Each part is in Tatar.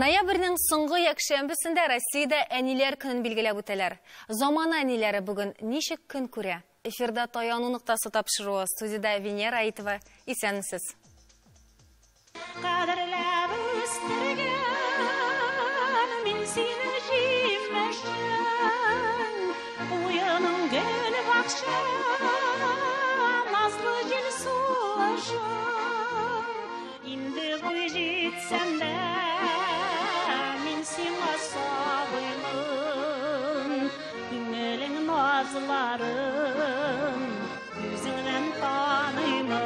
Ноябрьнең соңгы якшәмбесендә Россиядә әниләр көнен билгеләп үтәләр. Замана әниләре бүген ничек көн күрә? Эфирда Таяну ноктасы тапшыруы, студиядә Венера Аитова. Исәнмесез. Кадерләп үстергән мин синең җимешең, Куеның гөл бакча, назлы җил сулышың. Инде буй җитсәм дә, мин сиңа сабыймын. Күңелең назларын үзеңнән таныймын.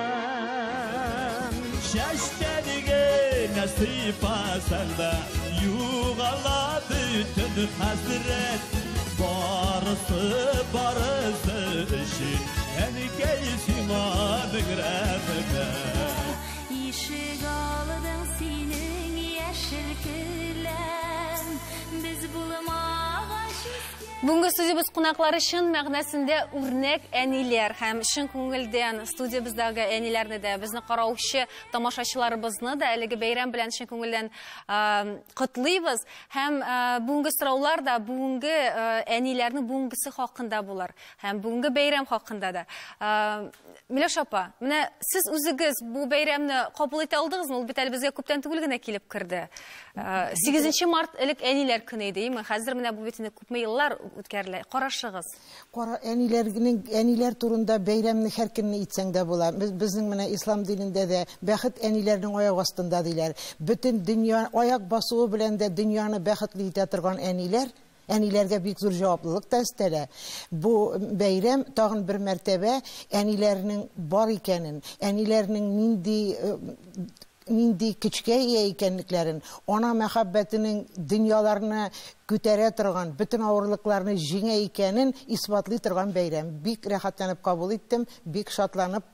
Чәчләреңне сыйпасаң да, югала бөтен хәсрәт. Барысы, барысы өчен, әнкәй, сиңа мең рәхмәт. Ишек алдың синең яшел келәм, без булмагач Бүгенге студиябез кунаклары чын мәгънәсендә үрнәк әниләр һәм чын күңелдән студиябездәге әниләрне дә, безне караучы тамашачыларыбызны да әлеге бәйрәм белән чын күңелдән котлыйбыз. Һәм бүгенге сораулар да бүгенге әниләрнең бүгенгесе хакында булыр һәм бүгенге бәйрәм хакында да. Миләүшә апа, менә сез үзегез бу бәйрәмне кабул итә алдыгызмы? Ул бит әле безгә күптән түгел генә килеп керде. 8 март элек әниләр көне иде, әйеме? Хәзер менә бу бит инде күпме еллар үткәрелә. Карашыгыз. Кара, әниләрнең, әниләр турында бәйрәмне һәр көнне итсәң дә була. Без, безнең менә ислам динендә дә бәхет әниләрнең аяк астында диләр. Бөтен дөнья аяк басуы белән дә дөньяны бәхетле итә торган әниләр, әниләргә бик зур җаваплылык та өстәлә. Бу бәйрәм тагын бер мәртәбә әниләрнең бар икәнен, әниләрнең нинди көчкә ия икәнлекләрен, ана мәхәббәтенең дөньяларны күтәрә торган, бөтен авырлыкларны җиңә икәнен исбатлый торган бәйрәм. Бик рәхәтләнеп кабул иттем, бик шатланып,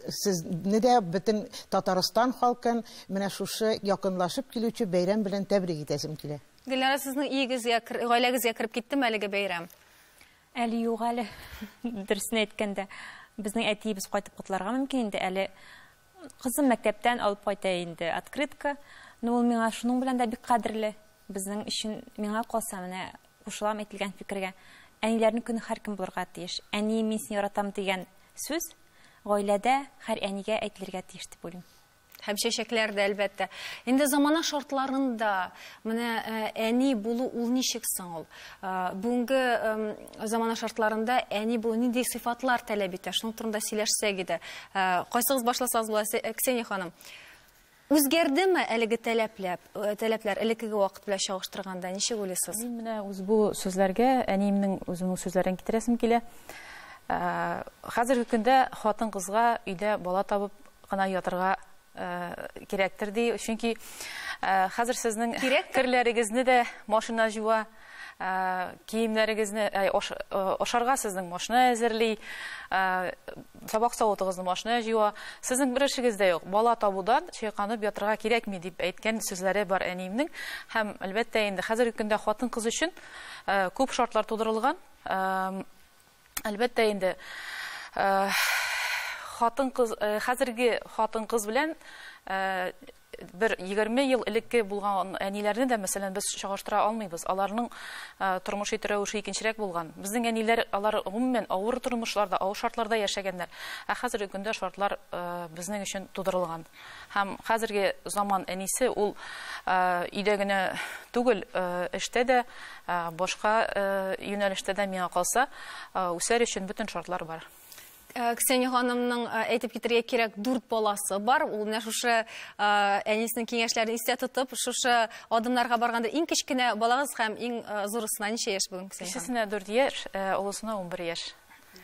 сезне дә, бөтен Татарстан халкын менә шушы якынлашып килүче бәйрәм белән тәбрик итәсем килә. Гөлнара, сезнең өегезгә, гаиләгезгә кереп киттеме әлеге бәйрәм? Әле юк әле. Дөресен әйткәндә, безнең әтиебез кайтып котларга мөмкин инде әле. Кызым мәктәптән алып кайта инде открытка. Но ул миңа шуның белән дә бик кадерле. Безнең өчен, миңа калса, менә кушылам әйтелгән фикергә. Әниләрнең көне һәр кем булырга тиеш. Әни, мин сине яратам дигән сүз гаиләдә һәр әнигә әйтелергә тиеш дип уйлыйм. Һәм чәчәкләр дә, әлбәттә. Инде замана шартларында менә әни булу ул ничек соң ул? Бүгенге замана шартларында әни булу нинди сыйфатлар таләп итә? Шуның турында сөйләшсәк иде. Кайсыгыз башласагыз була, Ксения ханым. Үзгәрдеме әлеге таләпләр элеккеге вакыт белән чагыштырганда, ничек уйлыйсыз? Мин менә үз бу сүзләргә әниемнең үзенең сүзләрен китерәсем килә. Хәзерге көндә хатын-кызга өйдә бала табып кына ятырга кирәктер ди. Чөнки хәзер сезнең Кирәктер? керләрегезне дә машина җуа, киемнәрегезне, ашарга сезнең машина әзерли, сабак савытыгызны машина җуа. Сезнең бер эшегез дә юк. Бала табудан чайканып ятырга кирәкми дип әйткән сүзләре бар әниемнең. Һәм әлбәттә инде хәзерге көндә хатын-кыз өчен күп шартлар тудырылган. Әлбәттә инде, хатын-кыз, хәзерге хатын-кыз белән бер 20 ел элекке булган әниләрне дә, мәсәлән, без чагыштыра алмыйбыз. Аларның тормыш итү рәвеше икенчерәк булган. Безнең әниләр, алар гомумән авыр тормышларда, авыр шартларда яшәгәннәр. Ә хәзерге көндә шартлар безнең өчен тудырылган. Һәм хәзерге заман әнисе ул өйдә генә түгел, эштә дә, башка юнәлештә дә, миңа калса, үсәр өчен бөтен шартлар бар. Ксения ханымның, әйтеп китергә кирәк, 4 баласы бар. Ул менә шушы әнисенең киңәшләрен истә тотып, шушы адымнарга барганда иң кечкенә балагыз һәм иң зурысына ничә яшь бүген, Ксения ханым? Кечесенә 4 яшь, олысына 11 яшь.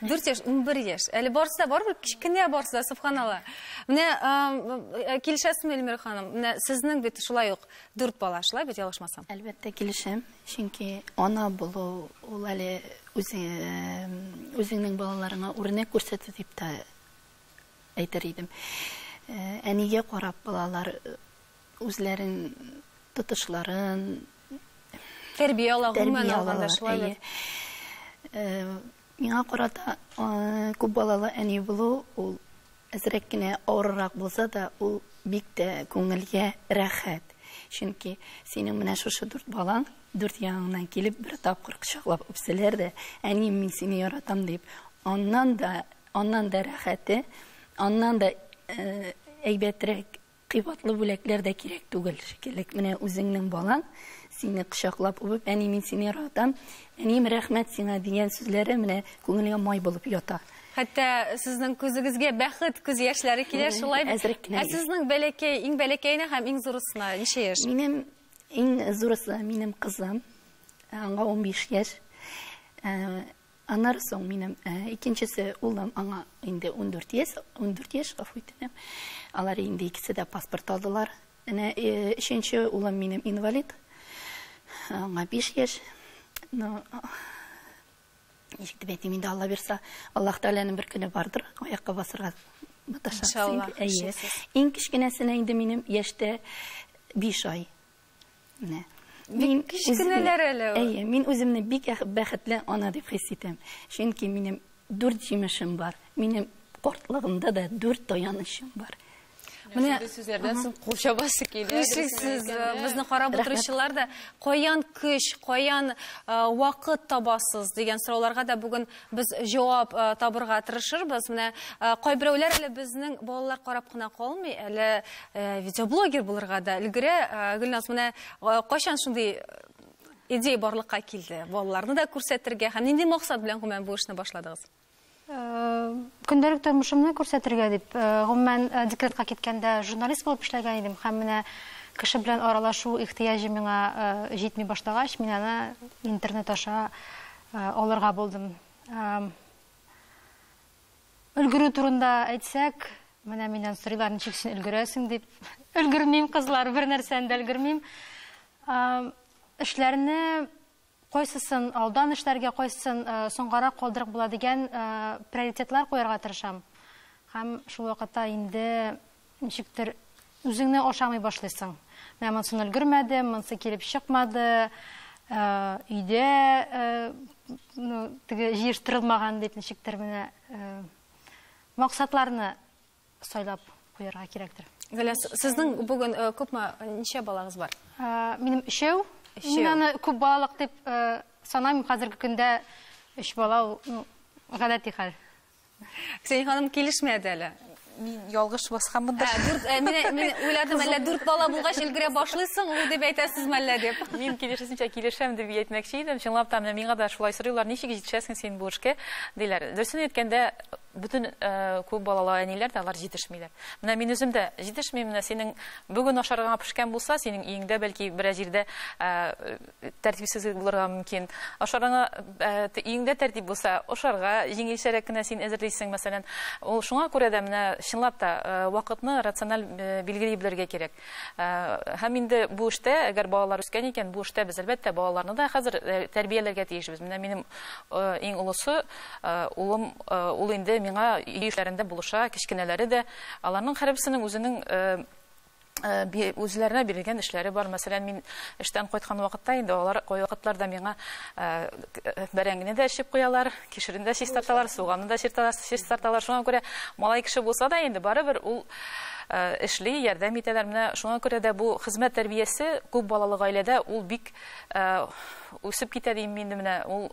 4 яшь, 11 яшь. Әле барысы да барыбер кечкенә барысы да, субханалла. Менә килешәсезме, Эльмира ханым? Менә сезнең бит шулай ук 4 бала, шулай бит, ялгышмасам? Әлбәттә килешәм, чөнки ана булу ул әле үзеңнең балаларыңа үрнәк күрсәтү дип тә әйтер идем. Әнигә карап балалар үзләрен тотышларын тәрбия ала, гомумән тәрбия алганда, алалар, шулай бит. әйе. Миңа карата күп балалы әни булу ул әзрәк кенә авыррак булса да, ул бик тә күңелгә рәхәт. Чөнки синең менә шушы дүрт балаң дүрт ягыңнан килеп бер тапкыр кочаклап үпсәләр дә, әнием, мин сине яратам дип, аннан да рәхәте, аннан да әйбәтрәк кыйбатлы бүләкләр дә кирәк түгел шикелле. Менә үзеңнең балаң сине кочаклап үбеп, әни, мин сине яратам, әнием, рәхмәт сиңа дигән сүзләре менә күңелгә май булып ята. Хәтта сезнең күзегезгә бәхет күз яшьләре килә, шулай бит? Әзрәк кенә. Ә сезнең бәләкәй, иң бәләкәенә һәм иң зурысына ничә яшь? Минем иң зурысы минем кызым, аңа 15 яшь. Аннары соң минем икенчесе улым, аңа инде 14 яшь, 14 яшь, гафу итәм. Алар инде икесе дә паспорт алдылар. Менә өченче улым минем инвалид. Аңа 5 яшь. Но ничек дип әйтим инде, Алла бирса, Аллаһ Тәгаләнең бер көне бардыр, аякка басырга маташабыз Иншаллаһ, инде. Әйе. шиксез. Иң кечкенәсенә инде минем яшьтә 5 ай. Менә. Бик кечкенәләр әле. Әйе, мин үземне бик бәхетле ана дип хис итәм. Чөнки минем дүрт җимешем бар. Минем картлыгымда да дүрт таянычым бар. Менә Шундый сүзләрдән соң кул чабасы килә. Һичшиксез, безне карап утыручылар да каян көч, каян вакыт табасыз дигән сорауларга да бүген без җавап табырга тырышырбыз. Менә кайберәүләр әле безнең балалар карап кына калмый, әле видеоблогер булырга да өлгерә. Гөлназ, менә кайчан шундый идея барлыкка килде? Балаларны да күрсәтергә һәм нинди максат белән гомумән бу эшне башладыгыз? Көндәлек тормышымны күрсәтергә дип, гомумән, декретка киткәндә журналист булып эшләгән идем һәм менә кеше белән аралашу ихтыяҗы миңа җитми башлагач, мин аны интернет аша алырга булдым. Өлгерү турында әйтсәк, менә миннән сорыйлар, ничек син өлгерәсең дип. Өлгермим, кызлар, бер нәрсәне дә өлгермим. Эшләрне кайсысын алдан эшләргә, кайсысын соңгарак калдырып була дигән приоритетлар куярга тырышам. Һәм шул вакытта инде ничектер үзеңне ашамый башлыйсың. Менә монысын өлгермәдем, монысы килеп чыкмады, өйдә ну, теге җыештырылмаган дип ничектер менә максатларны сайлап куярга кирәктер. Гөлназ, сезнең бүген күпме, ничә балагыз бар? Минем өчәү. Өчәү. Мин аны күп балалык дип санамыйм. Хәзерге көндә өч бала ул, ну, гадәти хәл. Ксения ханым килешмәде әле. Мин ялгыш басканмындыр. Дүрт, мин уйладым, әллә дүрт бала булгач өлгерә башлыйсың, ул дип әйтәсезме әллә дип. Мин килешәсенчә килешәм дип әйтмәкче идем. Чынлап та, менә миңа да шулай сорыйлар, ничек җитешәсең син бу эшкә, диләр. Дөресен әйткәндә, бөтен күп балалы әниләр дә алар җитешмиләр. Менә мин үзем дә җитешмим. Менә синең бүген ашарга пешкән булса, синең өеңдә бәлки берәр җирдә тәртипсезлек булырга мөмкин. Ашарга өеңдә тәртип булса, ашарга җиңелчәрәк кенә син әзерлисең, мәсәлән. Ул шуңа күрә дә менә чынлап та вакытны рациональ билгели белергә кирәк. Һәм инде бу эштә, әгәр балалар үскән икән, бу эштә без әлбәттә балаларны да хәзер тәрбияләргә тиешбез. Менә минем иң олысы, улым, ул инде миңа өй эшләрендә булыша, кечкенәләре дә. Аларның һәрберсенең үзенең үзләренә бирелгән эшләре бар. Мәсәлән, мин эштән кайткан вакытта инде алар кайвакытларда миңа бәрәңгене дә эчеп куялар, кишерен дә чистарталар, суганны да чистарталар. Шуңа күрә малай кеше булса да инде барыбер ул эшли, ярдәм итәләр. Менә шуңа күрә дә бу хезмәт тәрбиясе күп балалы гаиләдә ул бик үсеп китә дим инде, менә ул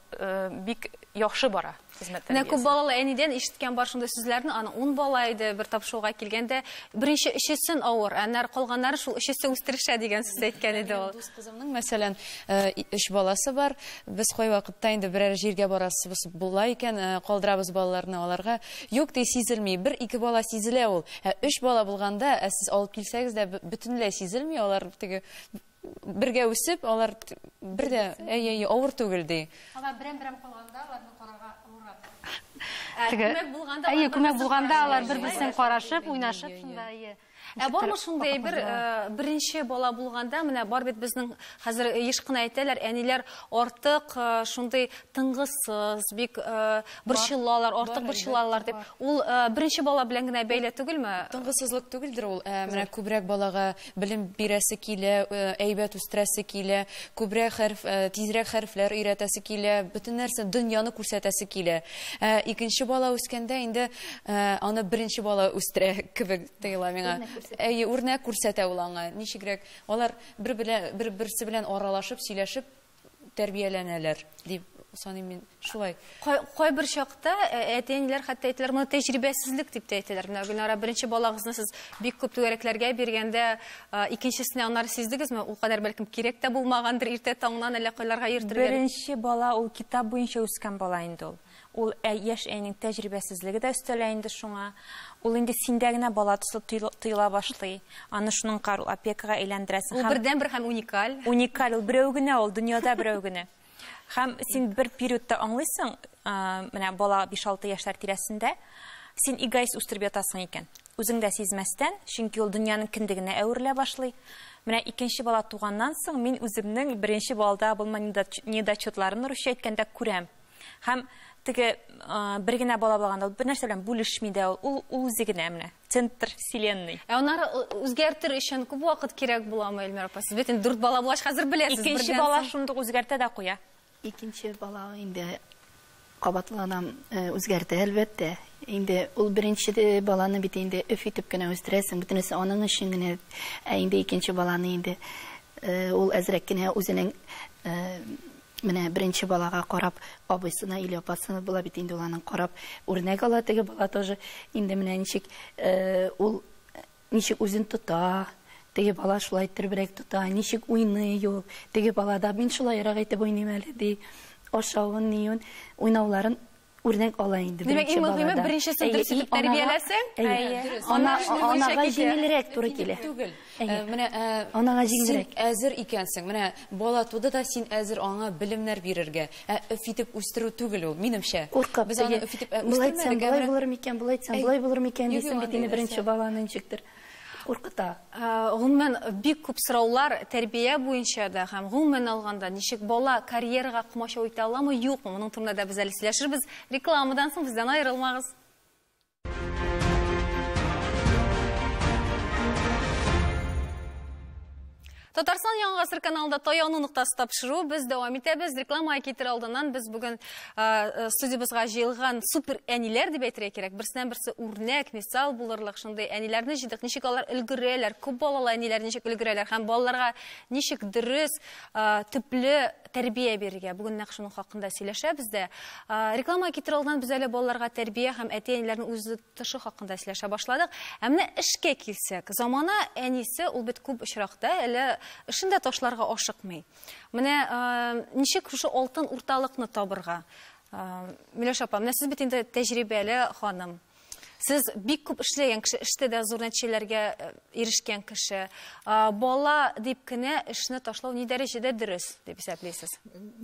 бик яхшы бара хезмәт Менә күп тәрбиясе. балалы әнидән ишеткән бар шундый сүзләрне, аны 10 бала иде бер тапшыруга килгәндә, беренче өчесен авыр, ә аннары калганнары шул өчесе үстерешә дигән сүз әйткән иде ул. Дус кызымның, мәсәлән, өч баласы бар. Без кайвакытта инде берәр җиргә барасыбыз була икән, калдырабыз балаларны аларга. Юк ди, сизелми. Бер-ике бала сизелә ул. Ә өч бала булганда, ә сез алып килсәгез дә бөтенләй сизелми, алар теге бергә үсеп, алар бер дә, әй, әй, авыр түгел ди. Алар берәм-берәм калганда, аларны карарга авыррак. Ә, күмәк булганда Әйе, алар күмәк бер-берсен булганда алар карашып, бер-берсен карашып, уйнашып шунда, әйе. Ә бармы шундый бер, беренче бала булганда, менә бар бит безнең хәзер еш кына әйтәләр, әниләр артык шундый тынгысыз, бик борчылалар, артык Бар, борчылалар дип. әлбәттә, бар. Ул беренче бала белән генә бәйле түгелме? Тынгысызлык түгелдер ул. Менә күбрәк балага белем бирәсе килә, әйбәт үстерәсе килә, күбрәк хәреф, тизрәк хәрефләр өйрәтәсе килә, бөтен нәрсә, дөньяны күрсәтәсе килә. Икенче бала үскәндә инде аны беренче бала үстерә кебек тоела миңа. Әйе, үрнәк күрсәтә ул аңа. Ничегрәк алар бер-берсе белән аралашып, сөйләшеп тәрбияләнәләр дип саныйм мин. Шулай. Кайбер чакта әти-әниләр хәтта әйтәләр, моны тәҗрибәсезлек дип тә әйтәләр. Менә Гөлнара, беренче балагызны сез бик күп түгәрәкләргә биргәндә, икенчесенә аннары сиздегезме? Ул кадәр бәлкем кирәк тә булмагандыр, иртә таңнан әллә кайларга йөртергә. Беренче бала ул китап буенча үскән бала инде ул. Ул яшь әнинең тәҗрибәсезлеге дә өстәлә инде шуңа. Ул инде синдә генә бала төсле тоела башлый. Аны шуның кар опекага әйләндерәсең. Ул бердәнбер һәм уникаль. Уникаль, ул берәү генә, ул дөньяда берәү генә. Һәм син бер периодта аңлыйсың, менә бала 5-6 яшьләр тирәсендә, син эгоист үстереп ятасың икән. Үзең дә сизмәстән, чөнки ул дөньяның кендегенә әверелә башлый. Менә икенче бала туганнан соң мин үземнең беренче балада булман недочетларын русча әйткәндә күрәм. Һәм теге бер генә бала булганда ул бер нәрсә белән бүлешми дә ул, ул үзе генә менә центр вселенной. Ә аннары үзгәртер өчен күп вакыт кирәк буламы, Эльмира апа? Сез бит инде 4 бала булгач хәзер беләсез. Икенче бала шундук үзгәртә дә куя. Икенче бала инде кабатланам, үзгәртә әлбәттә. Инде ул беренче баланы бит инде өф итеп кенә үстерәсең, бөтенесе аның өчен генә. Ә инде икенче баланы инде ул әзрәк кенә үзенең менә беренче балага карап, абыйсына или апасына була бит инде ул аның карап үрнәк ала теге бала тоже. Инде менә ничек ул ничек үзен тота, теге бала шулай иттербрәк тота, ничек уйный ул, теге бала да мин шулайрак итеп уйныйм әле ди, ашавын, ниюн, уйнауларын үрнәк ала инде. Димәк, иң мөһиме беренчесен дөрес итеп тәрбияләсәң, анага җиңелрәк туры килә. Түгел. Менә анага җиңелрәк. Син әзер икәнсең. Менә бала туды да син әзер аңа белемнәр бирергә. Ә өф итеп үстерү түгел ул, минемчә. Куркып, без аны өф итеп үстермәдек. Болай булыр микән, болай әйтсәм, болай булыр микән дисең бит инде беренче баланы ничектер куркыта. Гомумән, бик күп сораулар тәрбия буенча да һәм гомумән алганда ничек бала карьерага комачау итә аламы, юкмы? Моның турында да без әле сөйләшербез. Рекламадан соң бездән аерылмагыз. Татарстан Яңа Гасыр каналында Таяну ноктасы тапшыру. Без дәвам итәбез. Рекламага китер алдыннан без бүген студиябызга җыелган супер әниләр дип әйтергә кирәк. Берсеннән берсе үрнәк, мисал булырлык шундый әниләрне җыйдык. Ничек алар өлгерәләр, күп балалы әниләр ничек өлгерәләр һәм балаларга ничек дөрес, төпле тәрбия бирергә. Бүген нәкъ шуның хакында сөйләшәбез дә. Рекламага китер алдыннан без әле балаларга тәрбия һәм әти-әниләрнең үз тышы хакында сөйләшә башладык. Ә менә эшкә килсәк, замана әнисе ул бит күп очракта әле эшен дә ташларга ашыкмый. Менә ничек шушы алтын урталыкны табырга? Миләүшә апа, менә сез бит инде тәҗрибәле ханым. Сез бик күп эшләгән кеше, эштә дә зур нәтиҗәләргә ирешкән кеше. Бала дип кенә эшне ташлау ни дәрәҗәдә дөрес дип исәплисез?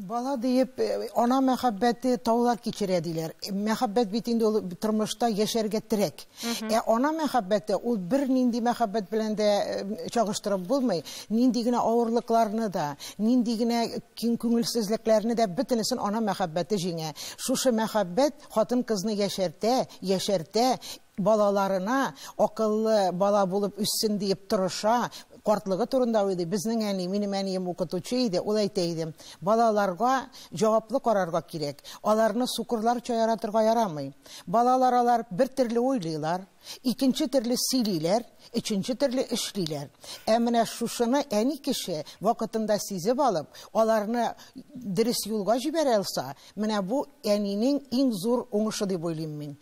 Бала диеп ана мәхәббәте таулар кичерә диләр. Мәхәббәт бит инде ул тормышта яшәргә терәк. Ә ана мәхәббәте ул бер нинди мәхәббәт белән дә чагыштырып булмый. Нинди генә авырлыкларны да, нинди генә күңелсезлекләрне дә бөтенесен ана мәхәббәте җиңә. Шушы мәхәббәт хатын-кызны яшәртә, яшәртә, балаларына акыллы бала булып үссен диеп тырыша, картлыгы турында уйлый. Безнең әни, минем әнием укытучы иде, ул әйтә иде: балаларга җаваплы карарга кирәк, аларны сукырларча яратырга ярамый. Балалар алар бер төрле уйлыйлар, икенче төрле сөйлиләр, өченче төрле эшлиләр. Ә менә шушыны әни кеше вакытында сизеп алып, аларны дөрес юлга җибәрә алса, менә бу әнинең иң зур уңышы дип уйлыйм мин.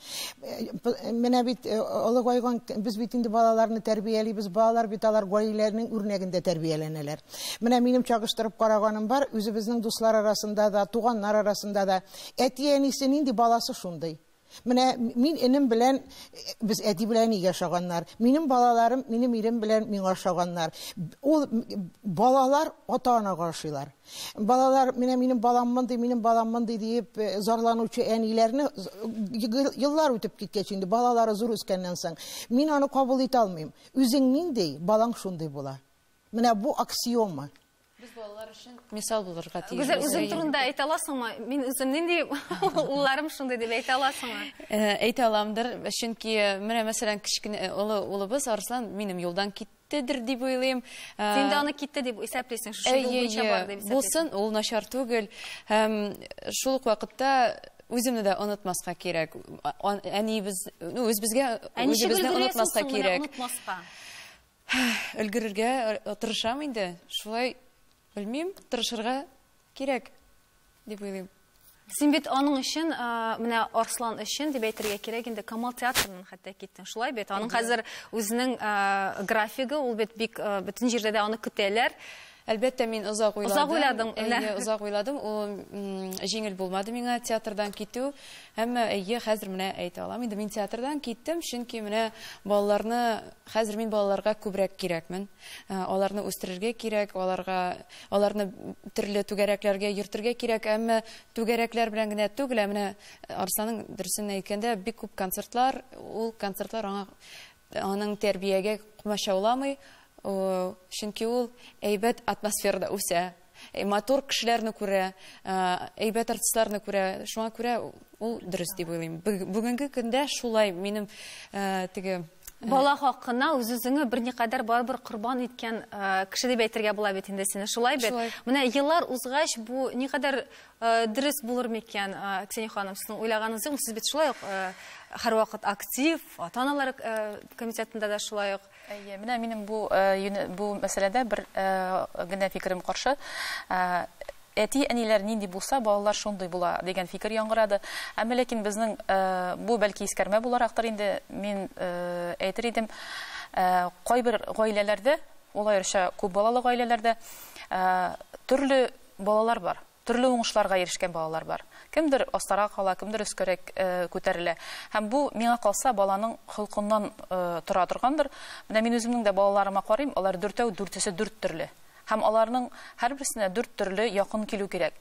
Менә бит олыгайган, без бит инде балаларны тәрбиялибез, балалар бит алар гаиләнең үрнәгендә тәрбияләнәләр. Менә минем чагыштырып караганым бар, үзебезнең дуслар арасында да, туганнар арасында да әти-әнисе нинди, баласы шундый. Менә мин энем белән, без әти белән әнигә ошаганнар. Минем балаларым минем ирем белән миңа ошаганнар. Ул балалар ата-анага ошыйлар. Балалар, менә минем балам мондый, минем балам мондый диеп зарланучы әниләрне еллар үтеп киткәч инде, балалары зур үскәннән соң, мин аны кабул итә алмыйм. Үзең нинди, балаң шундый була. Менә бу аксиома. Без балалар өчен мисал булырга тиеш. Гүзәл, үзең турында әйтә аласыңмы? Мин үзем нинди, улларым шундый дип әйтә аласыңмы? Әйтә аламдыр, чөнки менә мәсәлән кечкенә олы улыбыз Арслан минем юлдан киттедер дип уйлыйм. Син дә аны китте дип исәплисең, шушы юл буенча бар дип исәплисең. Булсын, ул начар түгел. Һәм шул ук вакытта үземне дә онытмаска кирәк. Әниебез, үзебезгә, үзебезне онытмаска кирәк. Онытмаска. Өлгерергә тырышам инде. Шулай, белмим, тырышырга кирәк дип уйлыйм. Син бит аның өчен, менә Арслан өчен дип әйтергә кирәк инде, Камал театрыннан хәтта киттең. Шулай бит? Аның хәзер үзенең графигы, ул бит бик бөтен җирдә дә аны көтәләр. Әлбәттә, мин озак уйладым. Озак уйладың. Әйе, озак уйладым. Ул җиңел булмады миңа театрдан китү. Әмма әйе, хәзер менә әйтә алам. Инде мин театрдан киттем, чөнки менә балаларны, хәзер мин балаларга күбрәк кирәкмен. Аларны үстерергә кирәк, аларга, аларны төрле түгәрәкләргә йөртергә кирәк. Әмма түгәрәкләр белән генә түгел, ә менә Арсланның дөресен әйткәндә, бик күп концертлар, ул концертлар аңа аның тәрбиягә комачауламый, чөнки ул әйбәт атмосферада үсә, матур кешеләрне күрә, әйбәт артистларны күрә. Шуңа күрә ул дөрес дип уйлыйм. Бүгенге көндә шулай минем теге бала хакына үз-үзеңне берникадәр барыбер корбан иткән кеше дип әйтергә була бит инде сине, шулай бит? Менә еллар узгач бу никадәр дөрес булыр микән, Ксения ханым, сезнең уйлаганыгыз юкмы? Сез бит шулай ук һәрвакыт актив, ата-аналар комитетында да шулай ук. Әйе, менә минем бу мәсьәләдә бер генә фикерем каршы. Әти-әниләр нинди булса, балалар шундый була дигән фикер яңгырады. Әмма ләкин безнең бу бәлки искәрмә буларактыр инде, мин әйтер идем, кайбер гаиләләрдә, ул аеруча күп балалы гаиләләрдә төрле балалар бар. Төрле уңышларга ирешкән балалар бар. Кемдер астарак кала, кемдер өскәрәк күтәрелә. Һәм бу, миңа калса, баланың холкыннан тора торгандыр. Менә мин үземнең дә балаларыма карыйм, алар дүртәү, дүртесе дүрт төрле. Һәм аларның һәрберсенә дүрт төрле якын килү кирәк.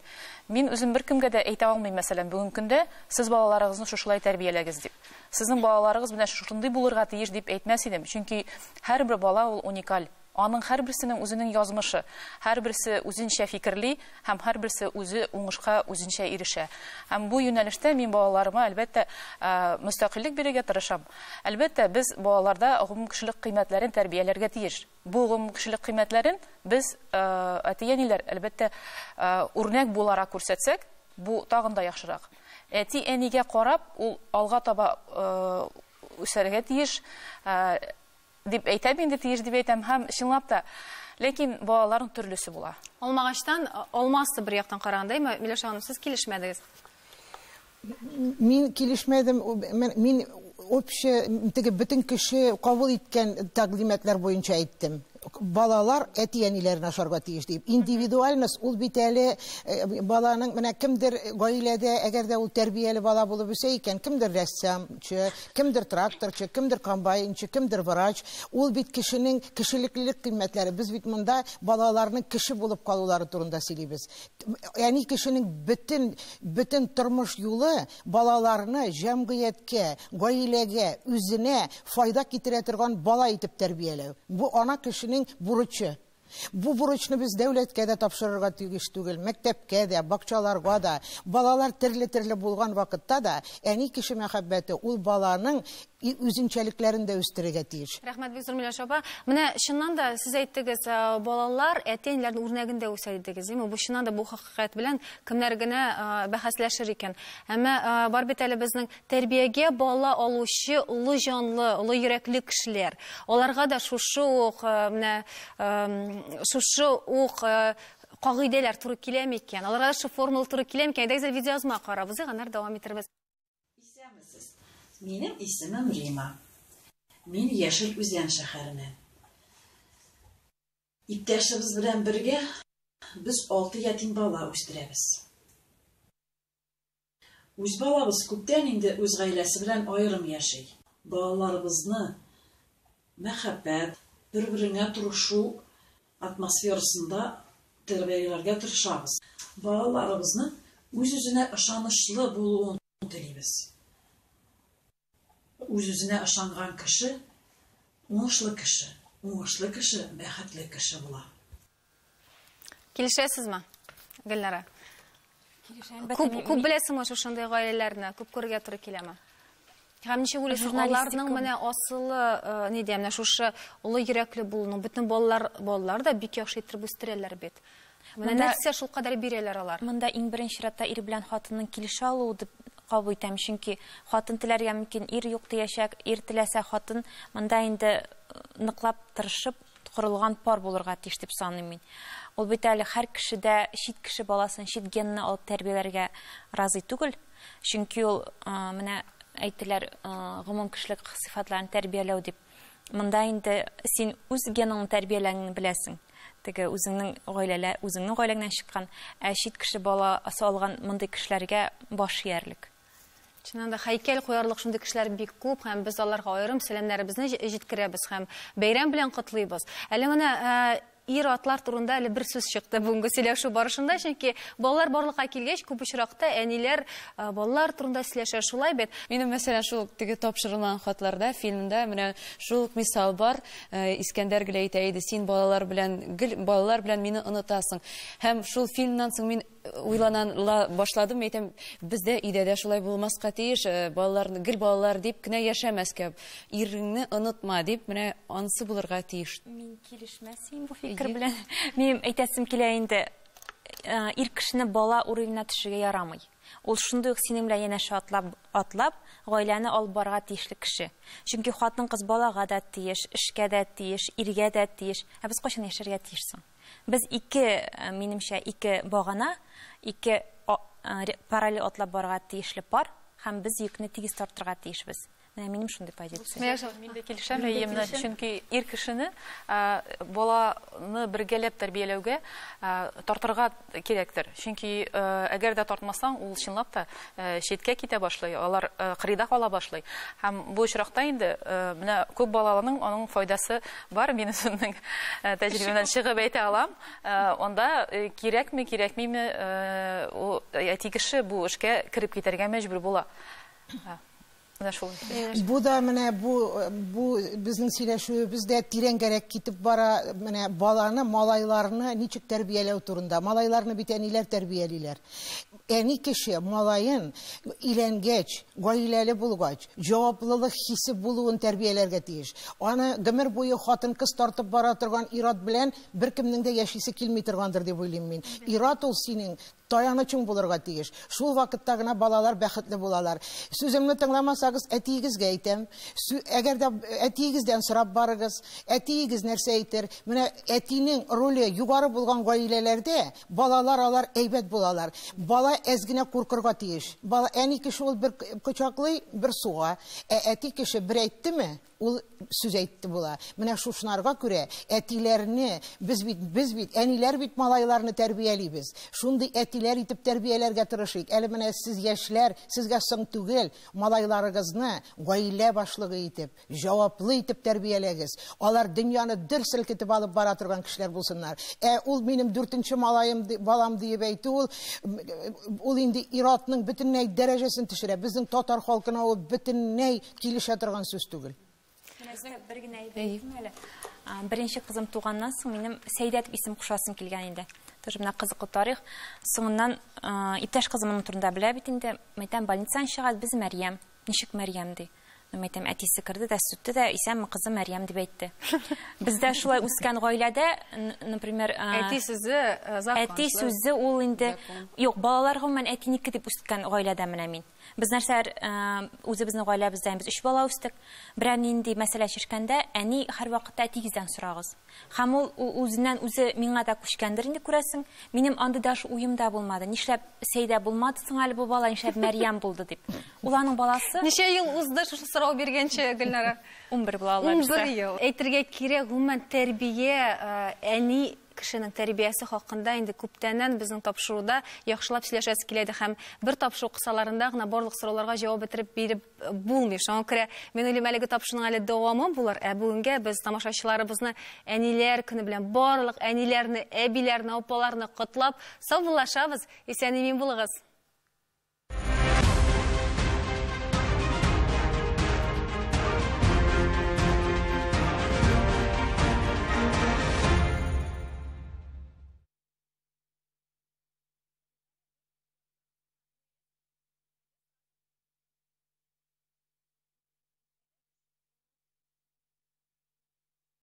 Мин үзем беркемгә дә әйтә алмыйм, мәсәлән, бүгенге көндә сез балаларыгызны шушылай тәрбияләгез дип. Сезнең балаларыгыз менә шушындый булырга тиеш дип әйтмәс идем. Чөнки һәрбер бала ул уникаль. Аның һәрберсенең үзенең язмышы, һәрберсе үзенчә фикерли һәм һәрберсе үзе уңышка үзенчә ирешә. Һәм бу юнәлештә мин балаларыма, әлбәттә, мөстәкыйльлек бирергә тырышам. Әлбәттә, без балаларда гомумкешелек кыйммәтләрен тәрбияләргә тиеш. Бу гомумкешелек кыйммәтләрен без, әти-әниләр, әлбәттә, үрнәк буларак күрсәтсәк, бу тагын да яхшырак. Әти-әнигә карап, ул алга таба үсәргә тиеш, дип әйтәм инде, тиеш дип әйтәм, һәм чынлап та, ләкин балаларның төрлесе була. Алмагачтан алмасы бер яктан караганда, әйме, Миләүшә ханым, сез килешмәдегез? Мин килешмәдем, мин общее, теге бөтен кеше кабул иткән тәкъдимәтләр буенча әйттем. Балалар әти-әниләрен ашарга тиеш дип. Индивидуальность ул бит әле баланың, менә кемдер гаиләдә, әгәр дә ул тәрбияле бала булып үсә икән, кемдер рәссамчы, кемдер тракторчы, кемдер комбайнчы, кемдер врач. Ул бит кешенең кешелеклелек кыйммәтләре. Без бит монда балаларның кеше булып калулары турында сөйлибез. Ягъни кешенең бөтен тормыш юлы балаларны җәмгыятькә, гаиләгә, үзенә файда китерә торган бала итеп тәрбияләү. Бу ана кешенең бурычы. Бу бурычны без дәүләткә дә тапшырырга тиеш түгел, мәктәпкә дә, бакчаларга да. Балалар төрле-төрле булган вакытта да әни кеше мәхәббәте ул баланың үзенчәлекләрен дә үстерергә тиеш. Рәхмәт бик зур, Миләүшә апа. Менә чыннан да сез әйттегез, балалар әти-әниләрнең үрнәгендә үсә дидегез, димме? Бу чыннан да бу хакыйкать белән кемнәр генә бәхәсләшер икән. Әмма бар бит әле безнең тәрбиягә бала алучы олы җанлы, олы йөрәкле кешеләр. Аларга да шушы ук, менә, шушы ук кагыйдәләр туры килә микән? Аларга да шушы формула туры килә микән? Әйдәгез, видеоязма карабыз, аннары дәвам итербез. Исәнмесез. Минем исемем Рима. Мин Яшел Үзән шәһәреннән. Иптәшебез белән бергә без 6 ятим бала үстерәбез. Үз балабыз күптән инде үз гаиләсе белән аерым яши. Балаларыбызны мәхәббәт, бер-береңә торышу атмосферасында тәрбияләргә тырышабыз. Балаларыбызны үз-үзенә ышанычлы булуын телибез. Үз-үзенә ышанган кеше уңышлы кеше, уңышлы кеше бәхетле кеше була. Килешәсезме, Гөлнара? Килешәм. Күп беләсеңме шушындый гаиләләрне? Күп күрергә туры киләме? Һәм ничек уйлыйсың, Журналистика аларның менә асылы ни дим, менә шушы олы йөрәкле булуның, бөтен балалар да бик яхшы итеп үстерәләр бит. Менә нәрсә шул кадәр бирәләр алар? Монда иң беренче чиратта ир белән хатынның килешә алуы дип кабул итәм, чөнки хатын теләргә мөмкин, ир юк диячәк, ир теләсә хатын, монда инде ныклап тырышып корылган пар булырга тиеш дип саныйм мин. Ул бит әле һәр кеше дә чит кеше баласын, чит генны алып тәрбияләргә разый түгел, чөнки ул менә әйттеләр, гомум кешелек сыйфатларын тәрбияләү дип. Монда инде син үз геныңны тәрбияләгәнеңне беләсең. Теге үзеңнең гаиләлә, үзеңнең гаиләңнән чыккан, ә чит кеше баласы алган мондый кешеләргә баш иярлек. Чыннан да һәйкәл куярлык шундый кешеләр бик күп, һәм без аларга аерым сәламнәребезне җиткерәбез һәм бәйрәм белән котлыйбыз. Әле менә ир-атлар турында әле бер сүз чыкты бүгенге сөйләшү барышында, чөнки балалар барлыкка килгәч, күп очракта әниләр балалар турында сөйләшә, шулай бит. Минем, мәсәлән, шул теге тапшырылган хатларда, фильмда менә шул ук мисал бар. Искәндәр гел әйтә иде, син балалар белән гел балалар белән мине онытасың. Һәм шул фильмнан соң мин уйлана башладым, әйтәм, бездә өйдә дә шулай булмаска тиеш, балаларны гел балалар дип кенә яшәмәскә, иреңне онытма дип, менә ансы булырга тиеш. Мин килешмәс идем бу фикер белән. Минем әйтәсем килә инде, ир кешене бала уровенена төшергә ярамый. Ул шундый ук синең белән янәшә атлап, гаиләне алып барырга тиешле кеше. Чөнки хатын-кыз балага да тиеш, эшкә дә тиеш, иргә дә тиеш. Ә без кайчан яшәргә тиеш соң? Без ике, минемчә, ике багана, ике параллель атлап барырга тиешле пар, һәм без йөкне тигез тартырга тиешбез. Менә минем шундый позиция. Мин дә килешәм, әйе, менә чөнки ир кешене, баланы бергәләп тәрбияләүгә тартырга кирәктер. Чөнки әгәр дә тартмасаң, ул чынлап та читкә китә башлый, алар кырыйда кала башлый. Һәм бу очракта инде менә күп балалының аның файдасы бар, мин үземнең тәҗрибәмнән чыгып әйтә алам. Анда кирәкме, кирәкмиме, ул әти кеше бу эшкә кереп китәргә мәҗбүр була. Менә шул. Бу да менә бу безнең сөйләшүебез дә тирәнгәрәк китеп бара, менә баланы, малайларны ничек тәрбияләү турында. Малайларны бит әниләр тәрбиялиләр. Әни кеше малаен өйләнгәч, гаиләле булгач, җаваплылык хисе булуын тәрбияләргә тиеш. Аны гомер буе хатын-кыз тартып бара торган ир-ат белән беркемнең дә яшисе килми торгандыр дип уйлыйм мин. Ир-ат ул синең таянычың булырга тиеш. Шул вакытта гына балалар бәхетле булалар. Сүземне тыңламасагыз, әтиегезгә әйтәм. Әгәр дә әтиегездән сорап барыгыз, әтиегез нәрсә әйтер? Менә әтинең роле югары булган гаиләләрдә балалар алар әйбәт булалар. Бала әз генә куркырга тиеш. Бала әни кеше ул бер кочаклый, бер суга. Ә әти кеше бер әйттеме, ул сүз әйтте була. Менә шушынарга күрә әтиләрне без бит, без бит, әниләр бит малайларны тәрбиялибез. Шундый әтиләр итеп тәрбияләргә тырышыйк. Әле менә сез яшьләр, сезгә соң түгел, малайларыгызны гаилә башлыгы итеп, җаваплы итеп тәрбияләгез. Алар дөньяны дер селкетеп алып бара торган кешеләр булсыннар. Ә ул минем дүртенче малаем, балам диеп әйтү, ул инде ир-атның бөтенләй дәрәҗәсен төшерә. Безнең татар халкына ул бөтенләй килешә торган сүз түгел. Бер генә әйбер әйтим әле. Беренче кызым туганнан соң минем Сәйдә дип исем кушасым килгән инде. Тоже менә кызыклы тарих. Соңыннан, иптәш кызым моның турында белә бит инде. Мәйтәм, больницадан чыга, без Мәрьям. Ничек Мәрьям ди? Мәйтәм, әтисе керде дә, сүтте дә, исәнме кызым Мәрьям дип әйтте. Бездә шулай үскән гаиләдә, например, Әти сүзе, закон, Әти шулай. сүзе ул инде Закон. Юк, балалар гомумән әтинеке дип үскән гаиләдә менә мин. Без нәрсәләр, үзебезнең гаиләбездә без өч бала үстек. Берәр нинди мәсьәлә чишкәндә, әни һәрвакытта әтигездән сорагыз. Һәм ул үзеннән үзе миңа да күчкәндер инде, күрәсең. Минем андый даже уем да булмады. Нишләп Сәйдә булмады соң әле бу бала, нишләп Мәрьям булды дип. Ул аның баласы. Ничә ел узды шушы сорау биргәнче, Гөлнара? 11 була алла 11 бирсә. ел. Әйтергә кирәк, гомумән тәрбия, әни кешенең тәрбиясе хакында инде күптәннән безнең тапшыруда яхшылап сөйләшәсе килә иде һәм бер тапшыру кысаларында гына барлык сорауларга җавап бетереп биреп булмый. Шуңа күрә мин уйлыйм, әлеге тапшыруның әле дәвамы булыр. Ә бүгенгә без тамашачыларыбызны әниләр көне белән барлык әниләрне, әбиләрне, апаларны котлап саубуллашабыз. Исән-имин булыгыз.